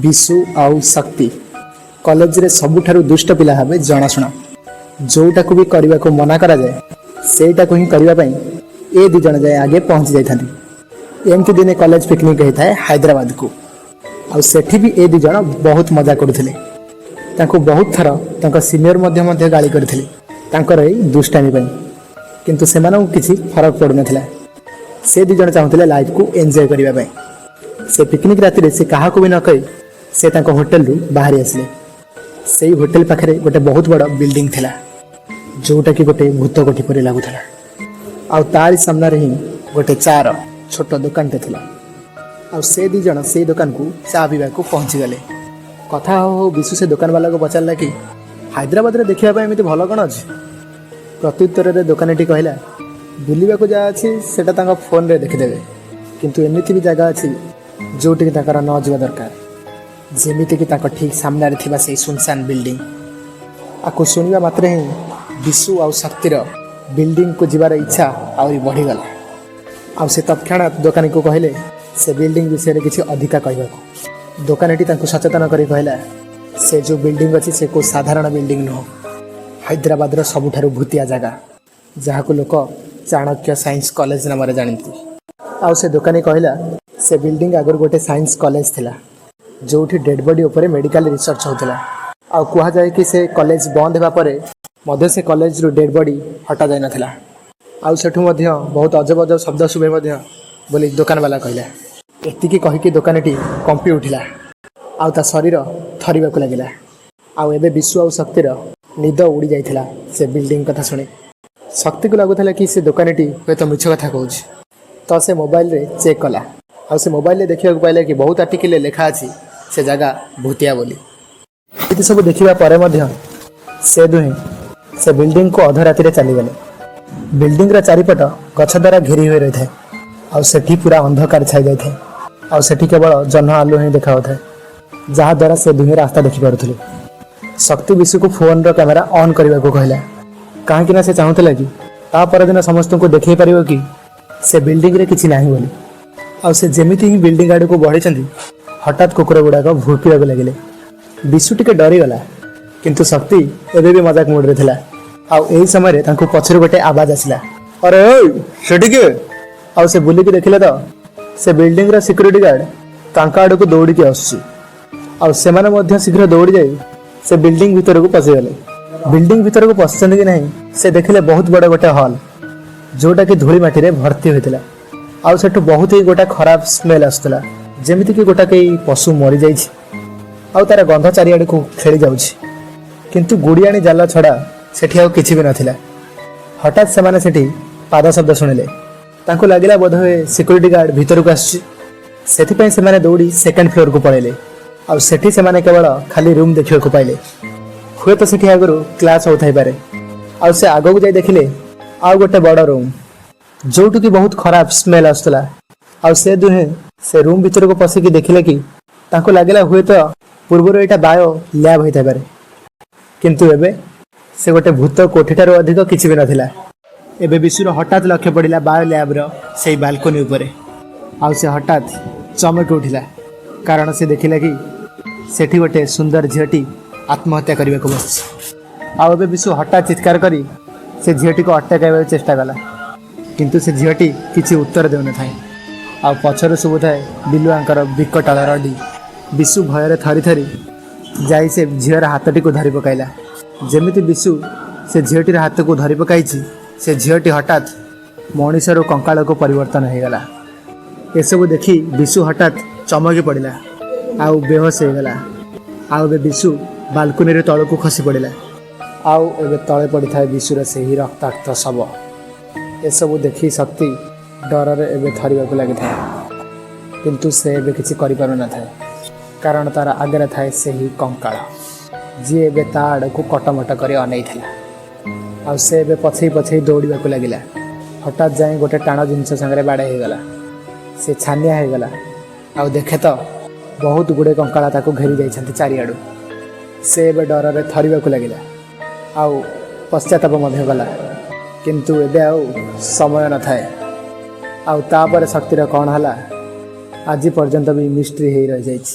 ବିଶୁ ଆଉ ଶକ୍ତି କଲେଜରେ ସବୁଠାରୁ ଦୁଷ୍ଟ ପିଲା ଭାବେ ଜଣାଶୁଣା। ଯୋଉଟାକୁ ବି କରିବାକୁ ମନା କରାଯାଏ, ସେଇଟାକୁ ହିଁ କରିବା ପାଇଁ ଏ ଦୁଇ ଜଣ ଯାଏ ଆଗେ ପହଞ୍ଚି ଯାଇଥାନ୍ତି। ଏମିତି ଦିନେ କଲେଜ ପିକନିକ୍ ହେଇଥାଏ ହାଇଦ୍ରାବାଦକୁ। ଆଉ ସେଠି ବି ଏ ଦୁଇ ଜଣ ବହୁତ ମଜା କରୁଥିଲେ। ତାଙ୍କୁ ବହୁତ ଥର ତାଙ୍କ ସିନିୟର ମଧ୍ୟ ମଧ୍ୟ ଗାଳି କରିଥିଲେ ତାଙ୍କର ଏଇ ଦୁଷ୍ଟାମି ପାଇଁ। କିନ୍ତୁ ସେମାନଙ୍କୁ କିଛି ଫରକ ପଡ଼ୁନଥିଲା। ସେ ଦୁଇ ଜଣ ଚାହୁଁଥିଲେ ଲାଇଫକୁ ଏନ୍ଜୟ କରିବା ପାଇଁ। ସେ ପିକନିକ୍ ରାତିରେ ସେ କାହାକୁ ବି ନ କହି ସେ ତାଙ୍କ ହୋଟେଲରୁ ବାହାରି ଆସିଲେ। ସେଇ ହୋଟେଲ ପାଖରେ ଗୋଟେ ବହୁତ ବଡ଼ ବିଲ୍ଡିଂ ଥିଲା, ଯୋଉଟାକି ଗୋଟେ ଭୂତ କୋଠି ପରି ଲାଗୁଥିଲା। ଆଉ ତାରି ସାମ୍ନାରେ ହିଁ ଗୋଟେ ଚାର ଛୋଟ ଦୋକାନଟେ ଥିଲା। ଆଉ ସେ ଦୁଇ ଜଣ ସେଇ ଦୋକାନକୁ ଚା ପିଇବାକୁ ପହଞ୍ଚିଗଲେ। କଥା ହଉ ହଉ ବିଶୁ ସେ ଦୋକାନବାଲାକୁ ପଚାରିଲା କି, ହାଇଦ୍ରାବାଦରେ ଦେଖିବା ପାଇଁ ଏମିତି ଭଲ କ'ଣ ଅଛି? ପ୍ରତ୍ୟୁତ୍ତରରେ ଦୋକାନୀଟି କହିଲା, ବୁଲିବାକୁ ଯାହା ଅଛି ସେଟା ତାଙ୍କ ଫୋନରେ ଦେଖିଦେବେ, କିନ୍ତୁ ଏମିତି ବି ଜାଗା ଅଛି ଯୋଉଠିକି ତାଙ୍କର ନ ଯିବା ଦରକାର, ଯେମିତିକି ତାଙ୍କ ଠିକ୍ ସାମ୍ନାରେ ଥିବା ସେଇ ସୁନସାନ ବିଲ୍ଡିଂ। ଆକୁ ଶୁଣିବା ମାତ୍ରେ ହିଁ ବିଶୁ ଆଉ ଶକ୍ତିର ବିଲ୍ଡିଂକୁ ଯିବାର ଇଚ୍ଛା ଆହୁରି ବଢ଼ିଗଲା। ଆଉ ସେ ତତ୍କ୍ଷଣାତ୍ ଦୋକାନୀକୁ କହିଲେ ସେ ବିଲ୍ଡିଂ ବିଷୟରେ କିଛି ଅଧିକା କହିବାକୁ। ଦୋକାନୀଟି ତାଙ୍କୁ ସଚେତନ କରି କହିଲା, ସେ ଯେଉଁ ବିଲ୍ଡିଂ ଅଛି, ସେ କେଉଁ ସାଧାରଣ ବିଲ୍ଡିଂ ନୁହଁ, ହାଇଦ୍ରାବାଦର ସବୁଠାରୁ ଭୂତିଆ ଜାଗା, ଯାହାକୁ ଲୋକ ଚାଣକ୍ୟ ସାଇନ୍ସ କଲେଜ ନାମରେ ଜାଣନ୍ତି। ଆଉ ସେ ଦୋକାନୀ କହିଲା, ସେ ବିଲ୍ଡିଂ ଆଗରୁ ଗୋଟେ ସାଇନ୍ସ କଲେଜ ଥିଲା, ଯେଉଁଠି ଡେଡ୍ ବଡି ଉପରେ ମେଡ଼ିକାଲ ରିସର୍ଚ୍ଚ ହେଉଥିଲା। ଆଉ କୁହାଯାଏ କି ସେ କଲେଜ ବନ୍ଦ ହେବା ପରେ ମଧ୍ୟ ସେ କଲେଜରୁ ଡେଡ୍ ବଡି ହଟାଯାଇନଥିଲା। ଆଉ ସେଠୁ ମଧ୍ୟ ବହୁତ ଅଜବ ଅଜବ ଶବ୍ଦ ଶୁଭେ ମଧ୍ୟ ବୋଲି ଦୋକାନବାଲା କହିଲା। ଏତିକି କହିକି ଦୋକାନୀଟି କମ୍ପି ଉଠିଲା ଆଉ ତା ଶରୀର ଥରିବାକୁ ଲାଗିଲା। ଆଉ ଏବେ ବିଶୁ ଆଉ ଶକ୍ତିର ନିଦ ଉଡ଼ି ଯାଇଥିଲା ସେ ବିଲ୍ଡିଂ କଥା ଶୁଣି। ଶକ୍ତିକୁ ଲାଗୁଥିଲା କି ସେ ଦୋକାନୀଟି ହୁଏତ ମିଛ କଥା କହୁଛି। ତ ସେ ମୋବାଇଲରେ ଚେକ୍ କଲା ଆଉ ସେ ମୋବାଇଲରେ ଦେଖିବାକୁ ପାଇଲା କି ବହୁତ ଆର୍ଟିକିଲରେ ଲେଖା ଅଛି ସେ ଜାଗା ଭୂତିଆ ବୋଲି। ଏମିତି ସବୁ ଦେଖିବା ପରେ ମଧ୍ୟ ସେ ଦୁହେଁ ସେ ବିଲ୍ଡିଂକୁ ଅଧ ରାତିରେ ଚାଲିଗଲେ। ବିଲ୍ଡିଂର ଚାରିପଟ ଗଛ ଦ୍ୱାରା ଘେରି ହୋଇ ରହିଥାଏ ଆଉ ସେଠି ପୁରା ଅନ୍ଧକାର ଛାଇ ଯାଇଥାଏ। ଆଉ ସେଠି କେବଳ ଜହ୍ନ ଆଲୁଅ ହିଁ ଦେଖାଯାଉଥାଏ, ଯାହାଦ୍ୱାରା ସେ ଦୁହେଁ ରାସ୍ତା ଦେଖିପାରୁଥିଲେ। ଶକ୍ତି ବିଶୁକୁ ଫୋନ୍ର କ୍ୟାମେରା ଅନ୍ କରିବାକୁ କହିଲା, କାହିଁକି ନା ସେ ଚାହୁଁଥିଲା କି ତା ପରଦିନ ସମସ୍ତଙ୍କୁ ଦେଖାଇ ପାରିବ କି ସେ ବିଲ୍ଡିଂରେ କିଛି ନାହିଁ ବୋଲି। ଆଉ ସେ ଯେମିତି ହିଁ ବିଲ୍ଡିଂ ଆଡ଼କୁ ବଢ଼ିଛନ୍ତି, ହଠାତ୍ କୁକୁର ଗୁଡ଼ାକ ଭୁକିବାକୁ ଲାଗିଲେ। ବିଶୁ ଟିକେ ଡରିଗଲା, କିନ୍ତୁ ଶକ୍ତି ଏବେ ବି ମଜାକ ମୁଡରେ ଥିଲା। ଆଉ ଏହି ସମୟରେ ତାଙ୍କୁ ପଛରୁ ଗୋଟେ ଆବାଜ ଆସିଲା, "ଆରେ ଓଇ, ସେଠି କିଏ?" ଆଉ ସେ ବୁଲିକି ଦେଖିଲେ ତ ସେ ବିଲ୍ଡିଂର ସିକ୍ୟୁରିଟି ଗାର୍ଡ ତାଙ୍କ ଆଡ଼କୁ ଦୌଡ଼ିକି ଆସୁଛି। ଆଉ ସେମାନେ ମଧ୍ୟ ଶୀଘ୍ର ଦୌଡ଼ି ଯାଇ ସେ ବିଲ୍ଡିଂ ଭିତରକୁ ପଶିଗଲେ। ବିଲ୍ଡିଂ ଭିତରକୁ ପଶିଛନ୍ତି କି ନାହିଁ, ସେ ଦେଖିଲେ ବହୁତ ବଡ଼ ଗୋଟେ ହଲ୍, ଯୋଉଟାକି ଧୂଳି ମାଟିରେ ଭର୍ତ୍ତି ହୋଇଥିଲା। ଆଉ ସେଠୁ ବହୁତ ହି ଗୋଟା ଖରାପ ସ୍ମେଲ୍ ଆସୁଥିଲା, ଯେମିତିକି ଗୋଟା କେହି ପଶୁ ମରିଯାଇଛି ଆଉ ତାର ଗନ୍ଧ ଚାରିଆଡ଼କୁ ଖେଳି ଯାଉଛି। କିନ୍ତୁ ଗୁଡ଼ିଆଣି ଜାଲ ଛଡ଼ା ସେଠି ଆଉ କିଛି ବି ନଥିଲା। ହଠାତ୍ ସେମାନେ ସେଠି ପାଦ ଶବ୍ଦ ଶୁଣିଲେ। ତାଙ୍କୁ ଲାଗିଲା ବୋଧହୁଏ ସିକ୍ୟୁରିଟି ଗାର୍ଡ ଭିତରକୁ ଆସୁଛି। ସେଥିପାଇଁ ସେମାନେ ଦୌଡ଼ି ସେକେଣ୍ଡ ଫ୍ଲୋରକୁ ପଳେଇଲେ। ଆଉ ସେଠି ସେମାନେ କେବଳ ଖାଲି ରୁମ୍ ଦେଖିବାକୁ ପାଇଲେ। ହୁଏତ ସେଠି ଆଗରୁ କ୍ଲାସ୍ ହେଉଥାଇପାରେ। ଆଉ ସେ ଆଗକୁ ଯାଇ ଦେଖିଲେ ଆଉ ଗୋଟେ ବଡ଼ ରୁମ୍, ଯୋଉଠୁ କି ବହୁତ ଖରାପ ସ୍ମେଲ୍ ଆସୁଥିଲା। ଆଉ ସେ ଦୁହେଁ ସେ ରୁମ୍ ଭିତରକୁ ପଶିକି ଦେଖିଲେ କି ତାଙ୍କୁ ଲାଗିଲା ହୁଏତ ପୂର୍ବରୁ ଏଇଟା ବାୟୋ ଲ୍ୟାବ୍ ହୋଇଥାଇପାରେ, କିନ୍ତୁ ଏବେ ସେ ଗୋଟେ ଭୂତ କୋଠିଠାରୁ ଅଧିକ କିଛି ବି ନଥିଲା। ଏବେ ବିଶୁର ହଠାତ୍ ଲକ୍ଷ୍ୟ ପଡ଼ିଲା ବାୟୋ ଲ୍ୟାବ୍ର ସେଇ ବାଲକୋନି ଉପରେ। ଆଉ ସେ ହଠାତ୍ ଚମକି ଉଠିଲା, କାରଣ ସେ ଦେଖିଲା କି ସେଠି ଗୋଟେ ସୁନ୍ଦର ଝିଅଟି ଆତ୍ମହତ୍ୟା କରିବାକୁ ବସିଛି। ଆଉ ଏବେ ବିଶୁ ହଠାତ୍ ଚିତ୍କାର କରି ସେ ଝିଅଟିକୁ ଅଟକାଇବାକୁ ଚେଷ୍ଟା କଲା, କିନ୍ତୁ ସେ ଝିଅଟି କିଛି ଉତ୍ତର ଦେଉନଥାଏ। ଆଉ ପଛରୁ ଶୁଭୁଥାଏ ବିଲୁଆଙ୍କର ବିକଟାଳ ରଡ଼ି। ବିଶୁ ଭୟରେ ଥରି ଥରି ଯାଇ ସେ ଝିଅର ହାତଟିକୁ ଧରି ପକାଇଲା। ଯେମିତି ବିଶୁ ସେ ଝିଅଟିର ହାତକୁ ଧରି ପକାଇଛି, ସେ ଝିଅଟି ହଠାତ୍ ମଣିଷରୁ କଙ୍କାଳକୁ ପରିବର୍ତ୍ତନ ହୋଇଗଲା। ଏସବୁ ଦେଖି ବିଶୁ ହଠାତ୍ ଚମକି ପଡ଼ିଲା ଆଉ ବେହୋସ ହୋଇଗଲା। ଆଉ ଏବେ ବିଶୁ ବାଲକୁନିରୁ ତଳକୁ ଖସି ପଡ଼ିଲା। ଆଉ ଏବେ ତଳେ ପଡ଼ିଥାଏ ବିଶୁର ସେହି ରକ୍ତାକ୍ତ ଶବ। ଏସବୁ ଦେଖି ଶକ୍ତି ଡରରେ ଏବେ ଥରିବାକୁ ଲାଗିଥାଏ, କିନ୍ତୁ ସେ ଏବେ କିଛି କରିପାରୁନଥାଏ, କାରଣ ତାର ଆଗରେ ଥାଏ ସେହି କଙ୍କାଳ, ଯିଏ ଏବେ ତା ଆଡ଼କୁ କଟମଟ କରି ଅନେଇଥିଲା। ଆଉ ସେ ଏବେ ପଛେଇ ପଛେଇ ଦୌଡ଼ିବାକୁ ଲାଗିଲା। ହଠାତ୍ ଯାଇ ଗୋଟେ ଟାଣ ଜିନିଷ ସାଙ୍ଗରେ ବାଡ଼େଇ ହେଇଗଲା। ସେ ଛାନିଆ ହେଇଗଲା ଆଉ ଦେଖେ ତ ବହୁତ ଗୁଡ଼ିଏ କଙ୍କାଳ ତାକୁ ଘେରି ଯାଇଛନ୍ତି ଚାରିଆଡ଼ୁ। ସେ ଏବେ ଡରରେ ଥରିବାକୁ ଲାଗିଲା ଆଉ ପଶ୍ଚାତାପ ମଧ୍ୟ କଲା, କିନ୍ତୁ ଏବେ ଆଉ ସମୟ ନଥାଏ। ଆଉ ତାପରେ ଶକ୍ତିର କ'ଣ ହେଲା, ଆଜି ପର୍ଯ୍ୟନ୍ତ ବି ମିଷ୍ଟ୍ରି ହେଇ ରହିଯାଇଛି।